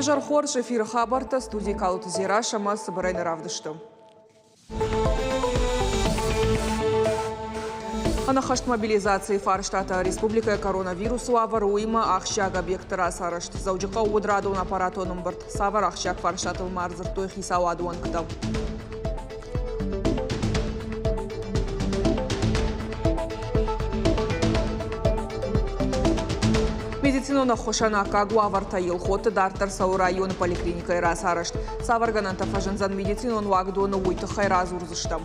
Изӕр хорз, эфиры хабӕрттӕ студийы Калоты Дзерас ӕмӕ цыбырӕй нӕ равдысты. Ӕнӕххӕст мобилизацийы фарстатӕ республикӕйы коронавирусы уавӕр, уыимӕ ахсджиаг объектты рацарӕзт. Дзӕуджыхъӕуы уыд радон аппаратон ӕмбырд. Цавӕр ахсджиаг фарстатыл ма ӕрдзырдтой хицауады уӕнгтӕ? Медицинон ӕххуысӕн аккаг уавӕртӕ Елхотты дарддӕр цӕуы районы поликлиникӕйы рацарӕзт. Цавӕр гӕнӕнтӕ фӕзындзӕн медицинон уагдоны, уый тыххӕй радзурдзыстӕм.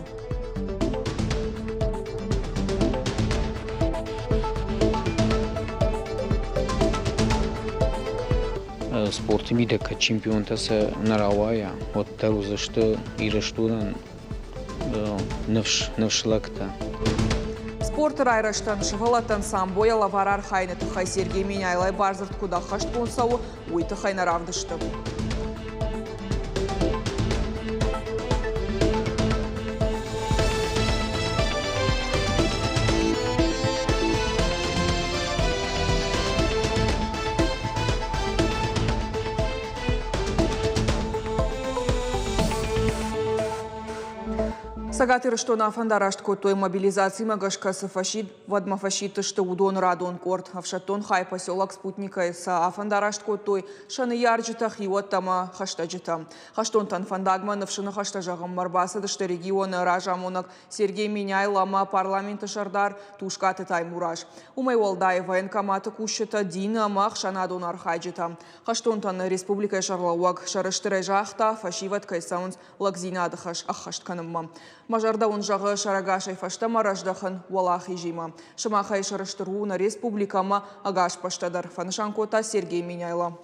Спорты мидӕг кӕд чемпионтӕ сӕ нӕ рауайа, уӕддӕр уыдзысты Ирыстонӕн ныфс, ныфслӕгтӕ. Спорты райрӕзтӕн сывӕллӕттӕн самбойӕ лӕвар архайыны тыххӕй Сергей Меняйлойы бардзырд куыд ӕххӕстгонд цӕуы, уый тыххӕй нӕ равдысты. Цӕгат Ирыстоны афӕндараст кодтой мобилизацимӕ гӕсгӕ цы фӕсивӕдмӕ фӕсидтысты, уыдоны радон къорд. Ӕфсӕддон хай поселок Спутникӕй сӕ афӕндараст кодтой сӕ ныййарджытӕ, хиуӕттӕ ӕмӕ хӕстӕджытӕ. Хӕстонтӕн фӕндагмӕ ныфсы ныхӕстӕ зӕгъынмӕ ӕрбацыдысты регионы разамонӕг Сергей Меняйло ӕмӕ парламенты сӕрдар Тускъаты Таймураз. Уымӕй уӕлдай военкоматы кусджытӕ, дины ӕмӕ ӕхсӕнадон архайджытӕ. Хӕстонтӕн республикӕйы сӕргълӕууӕг сӕрыстырӕй загъта, фӕсивӕд кӕй цӕуынц лӕгдзинады хӕс ӕххӕст кӕнынмӕ. Мӕ зӕрдӕ уын зӕгъы сӕрӕгасӕй фӕстӕмӕ раздӕхын уӕлахизимӕ. Сымахӕй сӕрыстыр у нӕ республикӕ ӕмӕ ӕгас бӕстӕ дӕр, фӕнысан кодта Сергей Меняйло.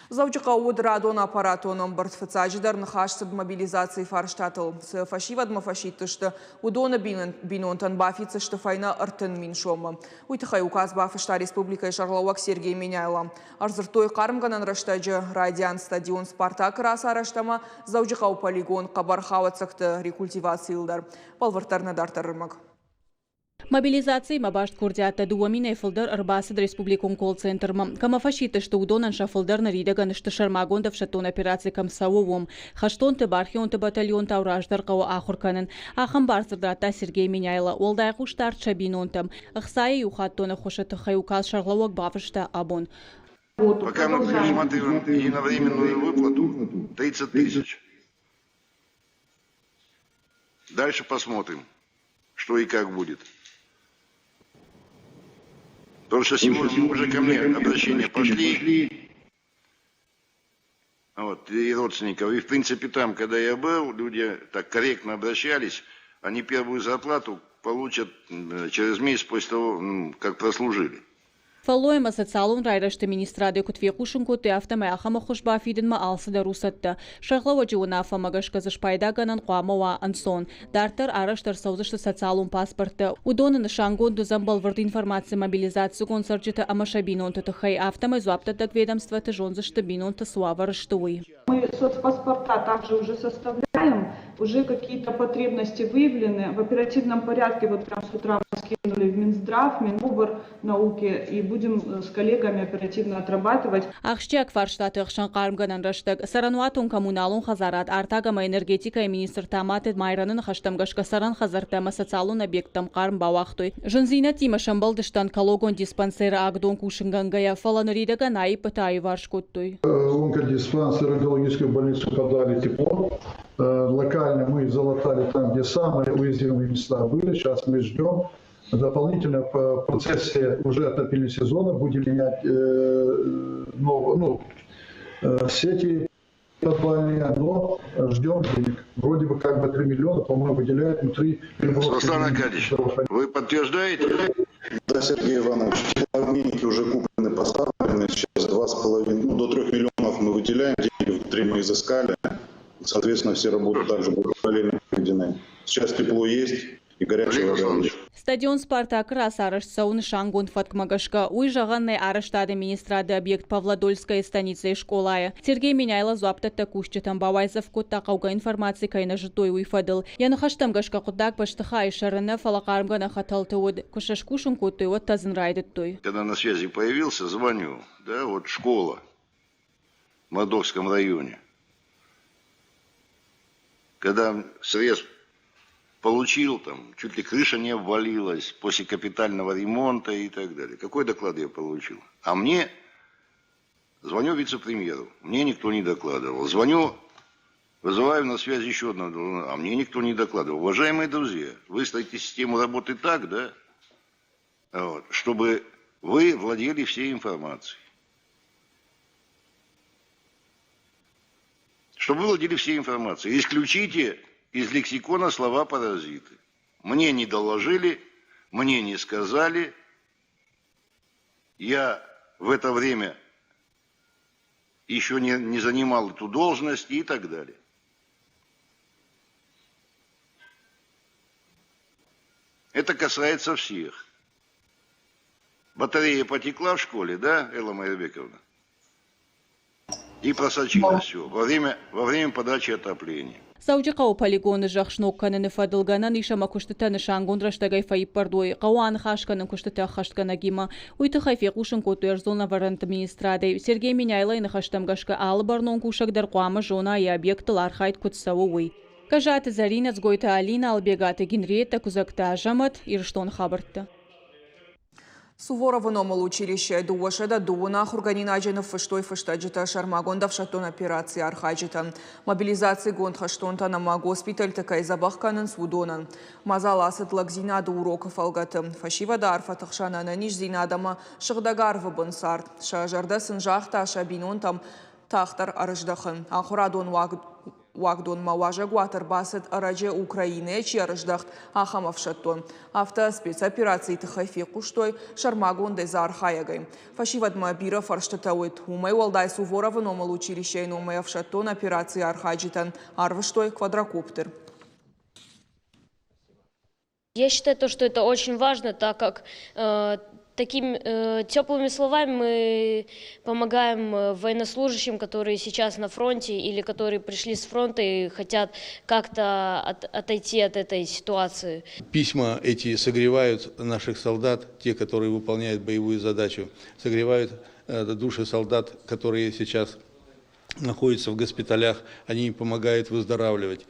Дзӕуджыхъӕуы уыд радон аппаратон ӕмбырд. Фыццаджыдӕр ныхас цыд мобилизацийы фарстатыл. Цы фӕсивӕдмӕ фӕсидтысты, уыдоны бинонтӕн бафиддзысты фӕйнӕ 30 000 сомы. Уый тыххӕй указ бафыста республикӕйы сӕргълӕууӕг Сергей Меняйло. Ӕрдзырдтой хъармгӕнӕн рӕстӕджы райдиан стадион «Спартак»-ы рацарӕзт ӕмӕ Дзӕуджыхъӕуы полигон хъӕбӕр хауӕццӕгты рекультивацийыл дӕр. Бӕлвырддӕр нӕ дарддӕр ӕрмӕг. Мобилизациимӕ баст куырдиӕттӕ 2000-ӕй фылдӕр ӕрбацыд республикон колл-центрмӕ. Кӕмӕ фӕсидтысты, уыдонӕн сӕ фылдӕр ныридӕгӕн сты сӕрмагонд ӕфсӕддон операци кӕм цӕуы, уым. Хӕстонты, бархионты батальонтау раздӕр хъӕуы ахуыр кӕнын. Ахӕм бардзырд радта Сергей Меняйло. Уӕлдай хъусдард сӕ бинонтӕм. Ӕхцайы иухаттон ӕххуысы тыххӕй указ сӕргълӕууӕг бафыста абон. Пока мы предусматриваем единовременную выплату 30 тысяч. Дальше посмотрим, что и как будет. Потому что сегодня уже ко мне обращения пошли. Вот, и родственников. И, в принципе, там, когда я был, люди так корректно обращались. Они первую зарплату получат через месяц после того, как прослужили. Фӕллой ӕмӕ социалон райрӕзты министрады куыд фехъусын кодтой, афтӕмӕй ахӕм ӕххуыс бафидынмӕ алцыдӕр у цӕттӕ. Сӕргълӕууӕджы уынаффӕмӕ гӕсгӕ дзы спайдагӕнӕн хъуамӕ уа ӕнцон. Дарддӕр арӕзт ӕрцӕудзысты социалон паспорттӕ. Уыдоны нысангонд уыдзӕн бӕлвырд информаци мобилизацигонд цӕрджыты ӕмӕ сӕ бинонты тыххӕй. Афтӕмӕй дзуапдӕттӕг ведомствӕты зондзысты, бинонтӕ цы уавӕры сты, уый. Мы соцпаспорта также уже составляем, уже какие-то потребности выявлены. В оперативном порядке, вот прям с утра мы скинули в Минздрав, Минобр науки и будем с коллегами оперативно отрабатывать. Ахсджиаг фарстаты ӕхсӕн хъармгӕнӕн рӕстӕг цӕрӕнуатон-коммуналон хӕдзарад, артаг ӕмӕ энергетикӕйы министр Таматы Майраны ныхӕстӕм гӕсгӕ цӕрӕн хӕдзӕрттӕ ӕмӕ социалон объекттӕм хъарм бауагътой. Зындзинӕдтимӕ сӕмбӕлдысты онкологон диспансеры агдон кусынгӕнгӕйӕ, фӕлӕ ныридӕгӕн аиппытӕ аиуварс кодтой. Онкодиспансер, онкологическую больницу подали тепло. Локально мы залатали там, где самые уязвимые места были. Сейчас мы ждем. Дополнительно в процессе уже отопительного сезона будем менять ну, сети подвальные, но ждем денег. Вроде бы как бы 3 миллиона, по-моему, выделяют внутри. Руслан Аркадьевич, вы подтверждаете? Да, Сергей Иванович, теплообменники уже куплены, поставлены. Сейчас 2,5, ну, до 3 миллионов мы выделяем, деньги внутри мы изыскали. Соответственно, все работы также будут параллельно проведены. Сейчас тепло есть и горячая вода есть. Стадион «Спартак»-ы рацарӕзт цӕуы нысангонд фӕткмӕ гӕсгӕ. Уый зӕгъӕн нӕй арӕзтады министрады объект Павлодольскӕйы станицӕйы скъолайы. Сергей Меняйло дзуапдӕттӕг кусджытӕн бауайдзӕф кодта, хъӕугӕ информаци кӕй нӕ зыдтой, уый фӕдыл. Йӕ ныхӕстӕм гӕсгӕ хъуыддаг бӕстыхайы сӕры нӕ, фӕлӕ хъармгӕнӕн хӕтӕлты уыд. Куы сӕ скусын кодтой, уӕд тӕдзын райдыдтой. Когда на связи появился, звоню, да, вот школа в Мордовском районе. Когда срез получил, там, чуть ли крыша не обвалилась после капитального ремонта и так далее. Какой доклад я получил? А мне, звоню вице-премьеру, мне никто не докладывал. Звоню, вызываю на связь еще одного, а мне никто не докладывал. Уважаемые друзья, выстроите систему работы так, да, вот, чтобы вы владели всей информацией. Чтобы вы владели всей информацией. Исключите из лексикона слова паразиты. Мне не доложили, мне не сказали. Я в это время еще не, не занимал эту должность и так далее. Это касается всех. Батарея потекла в школе, да, Элла Майрбековна? И просочилось все во время, во время подачи отопления. Дзӕуджыхъӕуы полигоны зӕхх сног кӕныны фӕдыл гӕнӕн ис ӕмӕ куыстытӕ нысангонд рӕстӕгӕй фӕиппӕрд уой. Хъӕуы аныхас кӕнын куыстытӕ ӕххӕстгӕнӕгимӕ. Уый тыххӕй фехъусын кодтой ӕрдзон ӕвӕрӕнты министрадӕй. Сергей Меняйлойы ныхӕстӕм гӕсгӕ алы бӕрнон кусӕг дӕр хъуамӕ зона, йӕ объектыл архайд куыд цӕуы, уый. Гӕззаты Зӕринӕ, Дзгойты Алинӕ, Албегаты Генриеттӕ, Куыдзӕгты Азӕмӕт, Ирыстоны хабӕрттӕ. Суворовы номыл училищӕйы 230 ахуыргӕнинаджы ныффыстой фыстӕджытӕ сӕрмагонд ӕфсӕддон операцийы архайджытӕн, мобилизацигонд хӕстонтӕн ӕмӕ госпитӕлты кӕй дзӕбӕх кӕнынц, уыдонӕн. Мадзал ацыд лӕгдзинады урокы фӕлгӕты. Фӕсивӕды арфӕты хсӕн ӕнӕниздзинад ӕмӕ сыгъдӕг арвы бын цард. Сӕ зӕрдӕ сын загъта сӕ бинонтӕм тагъддӕр ӕрыздӕхын. Ахуырадон уагдонмӕ уазӕгуат ӕрбацыд ӕрӕджы Украинӕйӕ чи ӕрыздӕхт, ахӕм ӕфсӕддон. Афтӕ спецоперацийы тыххӕй фехъуыстой сӕрмагондӕй дзы архайӕгӕй. Фӕсивӕдмӕ бирӕ фӕрстытӕ уыд. Уымӕй уӕлдай Суворовы номыл училищӕйы номӕй ӕфсӕддон операцийы архайджытӕн арвыстой квадрокоптер. Я считаю, то, что это очень важно, так как э, такими э, теплыми словами мы помогаем э, военнослужащим, которые сейчас на фронте или которые пришли с фронта и хотят как-то от, отойти от этой ситуации. Письма эти согревают наших солдат, те, которые выполняют боевую задачу, согревают э, души солдат, которые сейчас находятся в госпиталях, они им помогают выздоравливать.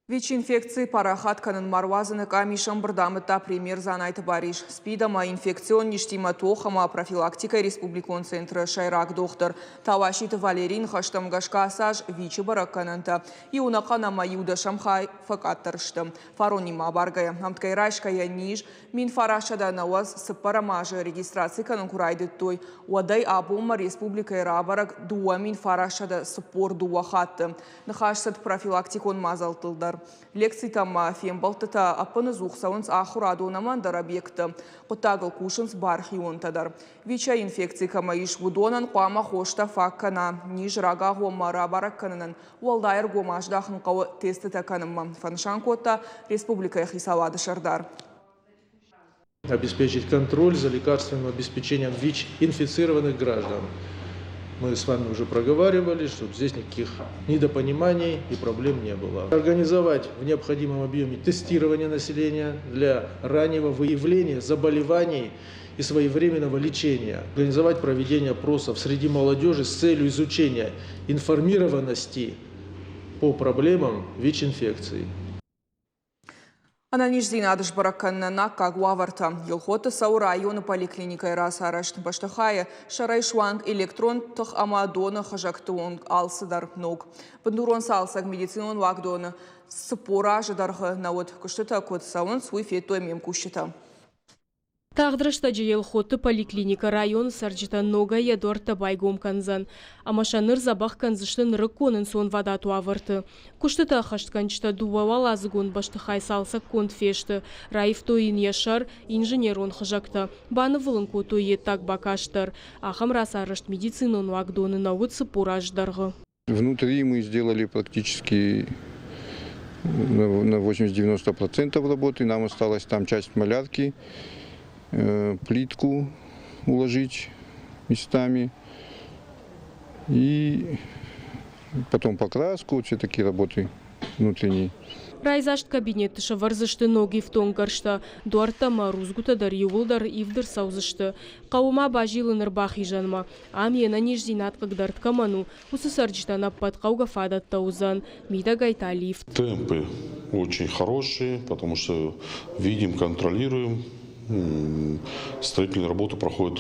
ВИЧ-инфекци парахат кӕнын ма руадзыны къамис ӕмбырд амыдта премьер Дзанайты Барис. СПИД ӕмӕ инфекцион низтимӕ тох ӕмӕ профилактикӕйы республикон центры сӕйраг дохтыр Тауаситы Валерийы ныхӕстӕм гӕсгӕ ацы аз ВИЧ-ы бӕрӕггӕнӕнтӕ иу ӕнӕхъӕн ӕмӕ иу дӕсӕм хай фӕкъаддӕр сты. Фаронимӕ абаргӕйӕ, ӕмткӕй райсгӕйӕ низ 1994 азы регистраци кӕнын куы райдыдтой, уӕдӕй абонмӕ республикӕйы рабӕрӕг 2942 хатты. Ныхас цыд профилактикон мадзӕлттыл дӕр. Лекцитӕ ӕмӕ фембӕлдтытӕ ӕппынӕдзух цӕуынц ахуырадон ӕмӕ ӕндӕр объектты. Хъуыддагыл кусынц бархионтӕ дӕр. ВИЧ-ӕй инфекци кӕмӕ ис, уыдонӕн хъуамӕ хостӕ фаг кӕна. Низ рагагъоммӕ рабӕрӕг кӕнынӕн уӕлдай ӕргом аздахын хъӕуы тестытӕ кӕнынмӕ, фӕнысан кодта республикӕйы хицауады сӕрдар. Обеспечить контроль за лекарственным обеспечением ВИЧ-инфицированных граждан. Мы с вами уже проговаривали, чтобы здесь никаких недопониманий и проблем не было. Организовать в необходимом объеме тестирование населения для раннего выявления заболеваний и своевременного лечения. Организовать проведение опросов среди молодежи с целью изучения информированности по проблемам ВИЧ-инфекции. Ӕнӕниздзинад сбӕрӕг кӕнынӕн аккаг уавӕртӕ. Елхоты цӕуы районы поликлиникӕйы рацарӕзт. Бӕстыхайы сӕрӕй суанг электрон тых ӕмӕ доны хызӕгты онг алцыдӕр ног. Бындурон цалцӕг медицинон уагдоны 40 азы дӕргъы нӕ уыд. Куыстытӕ куыд цӕуынц, уый федтой ме мкусджытӕ. Тагъд рӕстӕджы Елхотты поликлиникӕ районы цӕрджытӕн ногӕй йӕ дуӕрттӕ байгом кӕндзӕн ӕмӕ сӕ ныр дзӕбӕх кӕндзысты нырыккон ӕнцонвадат уавӕрты. Куыстытӕ ӕххӕстгӕнджытӕ дыууӕуӕладзыгон бӕстыхай цалцӕггонд фесты, раивтой йын йӕ сӕр, инженерон хызӕгтӕ, банывыл ын кодтой йе ддаг бакаст дӕр. Ахӕм рацарӕзт медицинон уагдоны нӕ уыд 40 азы дӕргъы. Внутри мы сделали практически на 80-90% работы. Нам осталось там часть малярки, плитку уложить местами и потом покраску, все такие работы внутренние. Райдзаст кабинетты сӕвӕрдзысты ног ифтонггӕрзтӕ, дуӕрттӕ ӕмӕ рудзгуытӕ дӕр иууылдӕр ивд ӕрцӕудзысты. Хъӕуы ма базилын ӕрбахизӕнмӕ. Ам йе нӕниздзинад хъыгдӕрд кӕмӕн у, уыцы цӕрджытӕн ӕппӕт хъӕугӕ фадӕттӕ уыдзӕн, мидӕгӕй та лифт. Темпы очень хорошие, потому что видим, контролируем. Строительные работы проходят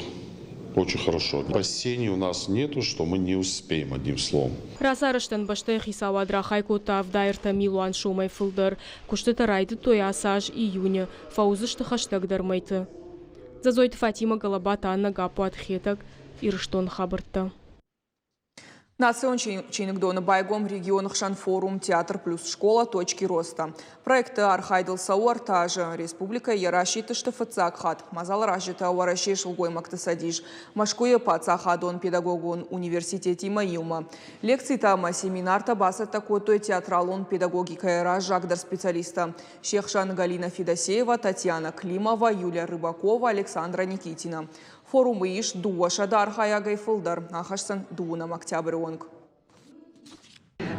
очень хорошо. Опасений у нас нету, что мы не успеем, одним словом. Рацарӕзтӕн бӕстӕйы хицауад рахай кодта 73 милуан сомӕй фылдӕр. Куыстытӕ райдыдтой ацы аз июны, фӕуыдзысты хӕстӕгдӕр мӕйты. Дзӕдзойты Фатимӕ, Галабаты Анна, Гаппуаты Хетӕг, Ирыстоны хабӕрттӕ. Национ чиныгдоны байгом регионы хсӕн форум «Театр плюс школа. Точки роста». Проекты архайдыл цӕуы ӕртӕ азы. Республикӕйы йӕ расидтысты фыццаг хатт. Мадзалы аразджытӕ Уӕрӕсейы сылгоймӕгты цӕдис Мӕскуыйы паддзахадон педагогон университетимӕ иумӕ. Лекцитӕ ӕмӕ семинартӕ бацӕттӕ кодтой театралон педагогикӕйы раззагдӕр специалисттӕ. Се хсӕн Галина Федосеева, Татьяна Климова, Юлия Рыбакова, Александра Никитина. Форумы ис 200 архайӕгӕй фылдӕр, ахӕсдзӕн дыууынӕм октябры онг.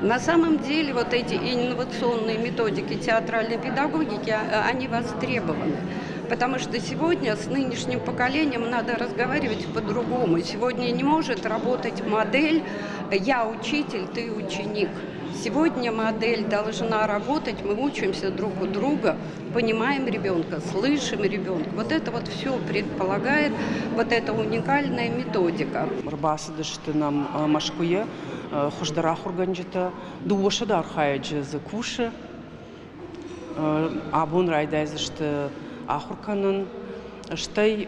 На самом деле вот эти инновационные методики театральной педагогики, они востребованы. Потому что сегодня с нынешним поколением надо разговаривать по-другому. Сегодня не может работать модель «я учитель, ты ученик». Сегодня модель должна работать, мы учимся друг у друга, понимаем ребенка, слышим ребенка. Вот это вот все предполагает вот эта уникальная методика. Ӕрбацыдысты нӕм Мӕскуыйы хуыздӕр ахуыргӕнджытӕ, 200 архайӕджы дзы кусы. Абон райдайдзысты ахуыр кӕнын, стӕй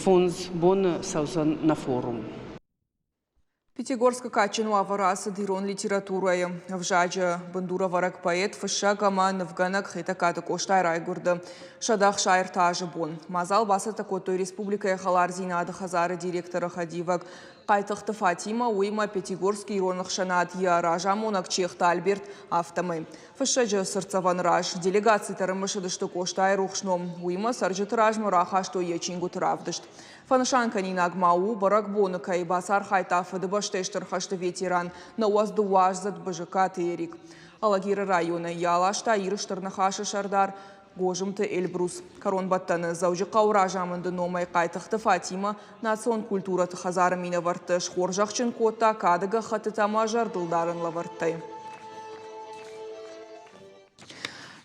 фондз боны цӕудзӕн нӕ форум. Пятигорскы кадджын уавӕры ацыд ирон литературӕйы ӕвзаджы бындурӕвӕрӕг поэт, фыссӕг ӕмӕ нывгӕнӕг Хетӕгкаты Къостайы райгуырды 163 азы бон. Мадзал бацӕттӕ кодтой республикӕйы хӕлардзинады хӕдзары директоры хӕдивӕг Хъайтыхъты Фатимӕ, уыимӕ Пятигорскы ирон ӕхсӕнад йӕ разамонӕг Чехты Альберт, афтӕмӕй. Фыссӕджы цыртдзӕвӕны раз делегацитӕ ӕрымысыдысты Къостайы рухс ном, уыимӕ цӕрджыты размӕ рахастой йӕ чингуыты равдыст. Фӕнысанкӕнинаг ма у, бӕрӕгбоны кӕй бацархайдта Фыдыбӕстӕйы Стыр хӕсты ветеран 92-аздзыд Бызыкаты Эрик. Алагиры районӕй йӕ аласта Иры Стыр Ныхасы сӕрдар Гозымты Эльбрус. Кӕронбӕттӕны Дзӕуджыхъӕуы разамынды номӕй Хъайтыхъты Фатимӕ национ культурӕты хӕдзары минӕвӕртты схорзӕхджын кодта кады гӕххӕттытӕ ӕмӕ зӕрдылдарӕн лӕвӕрттӕй.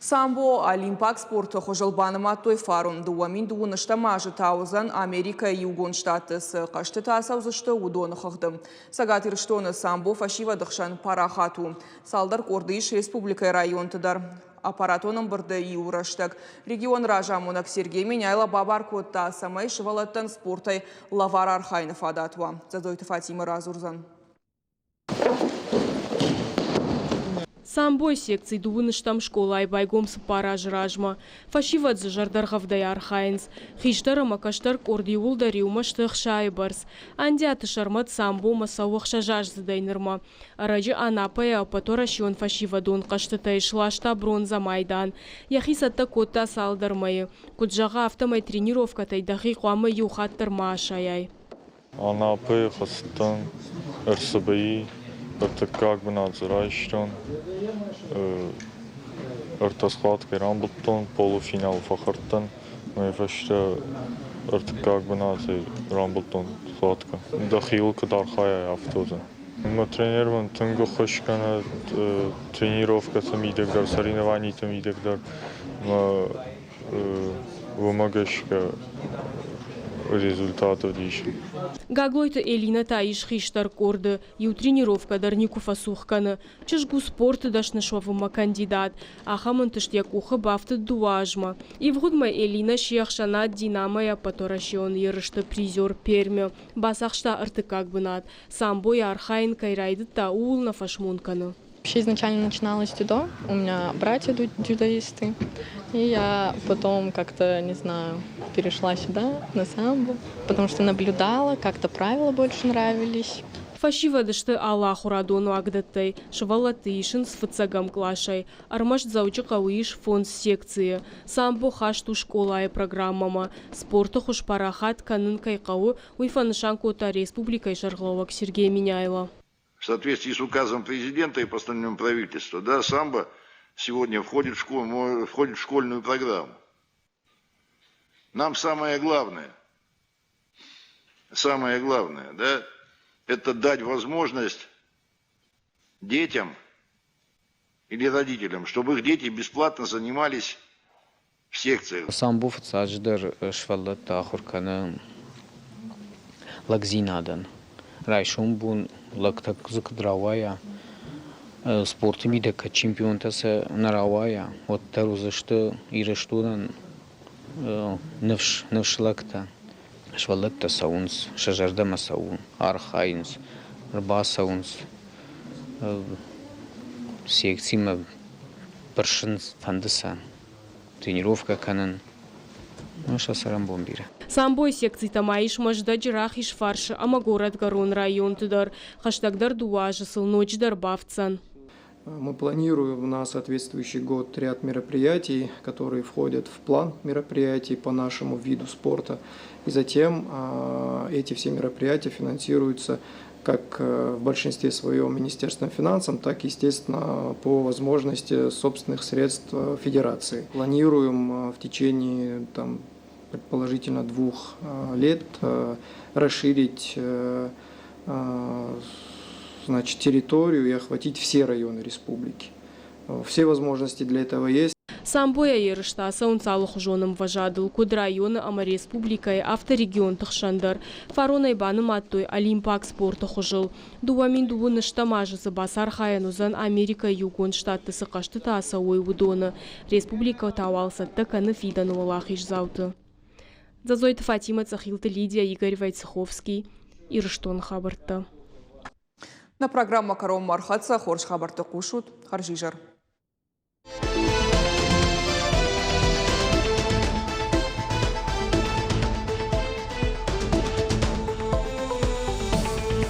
Самбо олимпаг спорты хуызыл банымадтой фарон. 2020 азы та уыдзӕн Америкӕйы Иугонд Штатты цы хъӕзтытӕ ацӕудзысты, уыдоны хыгъды. Цӕгат Ирыстоны самбо фӕсивӕды хсӕн парахат у. Цалдӕр къорды ис республикӕйы районты дӕр. Аппаратон ӕмбырды иу рӕстӕг регионы разамонӕг Сергей Меняйло бабар кодта, цӕмӕй сывӕллӕттӕн спортӕй лӕвар архайыны фадат уа. Дзӕдзойты Фатимӕ радзурдзӕн. Самбойы секци дыууын стӕм скъолайы байгом 4 азы размӕ. Фӕсивӕд дзы зӕрдӕргъӕвдӕй архайынц. Хистӕр ӕмӕ кӕстӕр къорд иууылдӕр иумӕ сты 60-ы бӕрц. Андиаты Сӕрмӕт самбомӕ цӕуы ӕхсӕзаздзыдӕй нырмӕ. Ӕрӕджы Анапӕйы ӕппӕтуӕрӕсеон фӕсивӕдон хъӕзтытӕй сласта бронзӕ майдан. Йӕхи цӕттӕ кодта цалдӕр мӕйы. Куыд зӕгъы, афтӕмӕй тренировкӕтӕй дӕхи хъуамӕ иу хатт дӕр ма асайай. Анапӕйы хӕцыдтӕн РЦБИ, ӕртыккаг бынат дзы райстон. Ӕртӕ схваткӕй рамбылдтон, полуфиналы фӕхӕрдтӕн. Уый фӕстӕ ӕртыккаг бынатӕй рамбылдтон схваткӕ. Дӕхиуыл куыд архайай, афтӕ уыдзӕн. Мӕ тренер мын тынг ӕххуыс кӕны тренировкӕты мидӕг дӕр, соревнованиты мидӕг дӕр. Уымӕ гӕсгӕ результат уыдис. Гаглойты Элинӕ та ис хистӕр къорды. Иу тренировкӕ дӕр никуы фӕцух кӕны. Чызг у спорты дӕсны суӕвынмӕ кандидат. Ахӕм ӕнтыст йӕ къухы бафтыд дыууӕ азмӕ. Ивгъуыдмӕ Элинӕ се хсӕнад «Динамо»-йы ӕппӕтуӕрӕсеон ерысты призер Пермы. Бацахста ӕртыккаг бынат. Самбойы архайын кӕй райдыдта, ууыл нӕ фӕсмон кӕны. Вообще изначально начиналось с дзюдо. У меня братья дзюдоисты. И я потом как-то, не знаю, перешла сюда, на самбо, потому что наблюдала, как-то правила больше нравились. Фӕсивӕд сты алы ахуырадон уагдӕттӕй, сывӕллӕтты исынц фыццӕгӕм къласӕй. Ӕрмӕст Дзӕуджыхъӕуы ис фондз секцийы. Самбо хаст у скъолайы программӕмӕ. Спорты хуыз парахат кӕнын кӕй хъӕуы, уый фӕнысан кодта республикӕйы сӕргълӕууӕг Сергей Меняйло. В соответствии с указом президента и постановлением правительства, да, самбо сегодня входит в, школу, входит в школьную программу. Нам самое главное, самое главное, да, это дать возможность детям или родителям, чтобы их дети бесплатно занимались в секциях. Самбо фыццаджыдӕр сывӕллӕтты ахуыр кӕны лӕгдзинадӕн. Райсом бон лӕгтӕ дзы куыд рауайа, спорты мидӕг кӕд чемпионтӕ сӕ нӕ рауайа, уӕддӕр уыдзысты Ирыстонӕн ныфс, ныфс лӕгтӕ. Сывӕллӕттӕ цӕуынц, сӕ зӕрдӕмӕ цӕуы, архайынц, ӕрбацӕуынц секцимӕ бырсынц, фӕнды сӕ тренировкӕ кӕнын. Ну, сӕ цӕрӕнбон бирӕ. Самбойы секцитӕ ма ис Мӕздӕджы рахиз фарсы ӕмӕ горӕтгӕрон районты дӕр. Хӕстӕгдӕр дыууӕ азы сыл ноджыдӕр бафтдзӕн. Мы планируем на соответствующий год ряд мероприятий, которые входят в план мероприятий по нашему виду спорта. И затем эти все мероприятия финансируются как в большинстве своем Министерством финансов, так, естественно, по возможности собственных средств Федерации. Планируем в течение там, предположительно двух лет расширить значит, территорию и охватить все районы республики. Все возможности для этого есть. Самбойӕ ерыстӕ ацӕуынц алыхуызон ӕмвӕзадыл, куыд районы ӕмӕ республикӕйы, афтӕ регионты хсӕн дӕр. Фаронӕй банымадтой олимпаг спорты хуызыл. 2000 ӕстӕм азы дзы бацархайӕн уыдзӕн Америкӕйы Иугонд Штатты цы хъӕзтытӕ ацӕуой, уыдоны. Республикӕ та уал цӕттӕ кӕны фидӕны уӕлахиздзауты. Дзӕдзойты Фатимӕ, Цъӕхилты Лидия, Игорь Войцеховский. Ирыстоны хабӕрттӕ. Нӕ программӕ кӕронмӕ ӕрхӕццӕ. Хорз хабӕртты хъусут. Хӕрзизӕр.